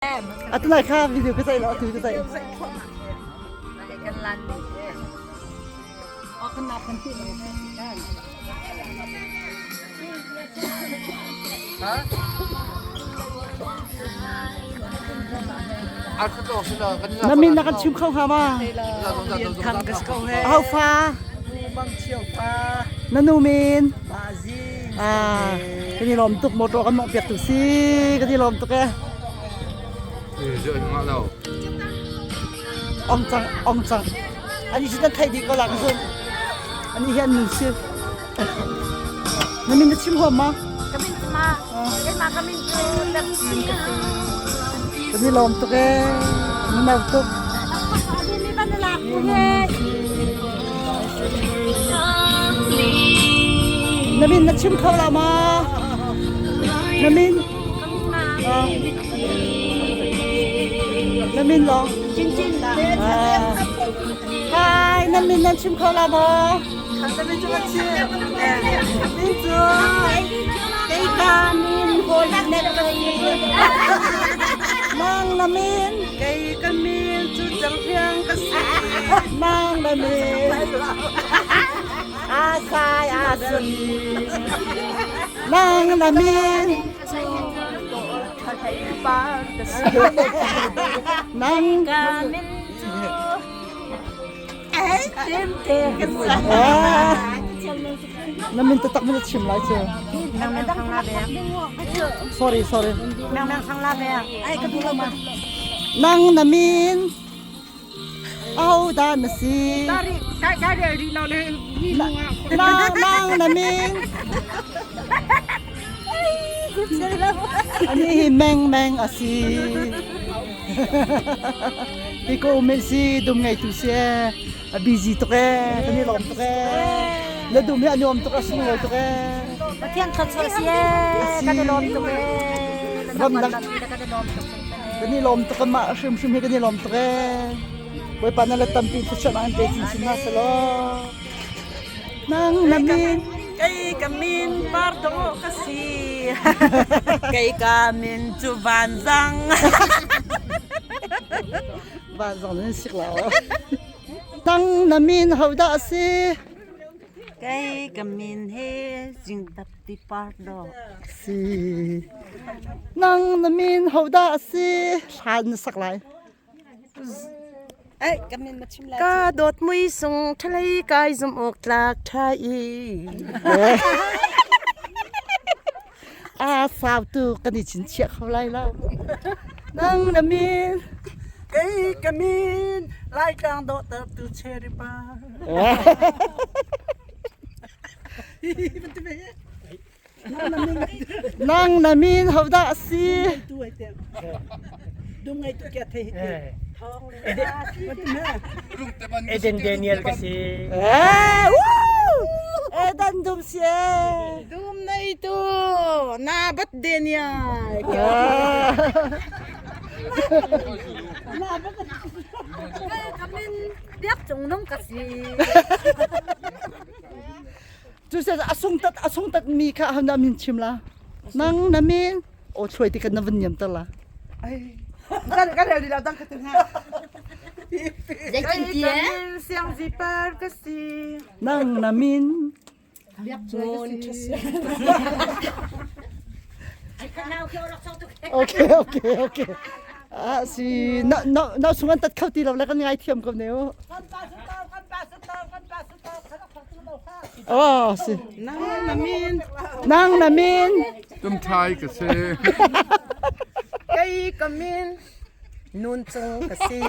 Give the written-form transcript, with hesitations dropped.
Atu lai kha video ka zaih lo atu ka zaih. Na min na kan chim kho hnga ma? Ho fa? Na nu min? Ah, kan i lawm tuk motor kan mawngh piak tu si kan i lawm tuk e. Ong cang ong cang. Ani cu nan theih dih ko la ka zum. Ani hi an nun si. Na min na chim huam ma? Ka min ma. Keimah ka min cu Lam Cin ka si. Kan i lawm tuk e. Na nau tuk. Mi ban lak pu he. Na min na chim kho la ma? Na min? Na min lo? Cin Cin. Hi, na min nan chim kho la maw? Min cu kei ka min hol net ka si. Nang na min? Kei ka min cu Cangfiang ka si. Nang na min? Asai asun. Nang na min? Nang ka min cu Timte ka si. Na min taktak min chim lai cu. Sorry, sorry. Nang na min Ahodah na si? Nang nang na min Ani hi meng meng a si. Hi ko um si dum ngei tu si e. A busy tuk e. Kan i lawm tuk e. Na dum hi a nuam tuk a sunglawi tuk e. Pathian thluachuah si e. Kan i lawm tuk e. Ramdang Kan i lawm tuk. Kan i lawm tuk mah hrimhrim hi kan i lawm tuk ee. Bawipa na let tampi thluachuah an pe chinchin hna selaw. Nang na min Kei ka min Pardo ka si. Kei ka min cu Vanzang. Vanzang nan sik la. Nang na min hodah a si? Kei ka min hi Jingtap ti Pardo. Si. Nang na min hodah a si? Hlan na sak lai. Ai, ka min ma chim lai. Ka dawt mui sung thalei kai zum awk tlak tha i. A sau tu kan i chinchiah kho lai lo. Nang na min. Kei ka min Laitlang dawhter tu Cherry Par. Nang na min hodah a si? Eden Daniel ka si. Eh, woo! Eden dum si eh. Dum nei tu na bat Daniel. Biak cung nung ka si. Cu se asung tat asung tat mi kha han na min chim la. Nang na min o chuai ti kan na van niam ter la. Ai. Kan kan hel di la dang ka tu ha. Zeitin ti eh? Siang zipar ka si. Nang na min Okay, okay, okay. Ah, si na na na sungan tat kho ti lo le kan ngai thiam ko ne o. Oh, si. Nang na min. Nang na min. Tum thai ka si. Kei ka min. Nun cung ka si.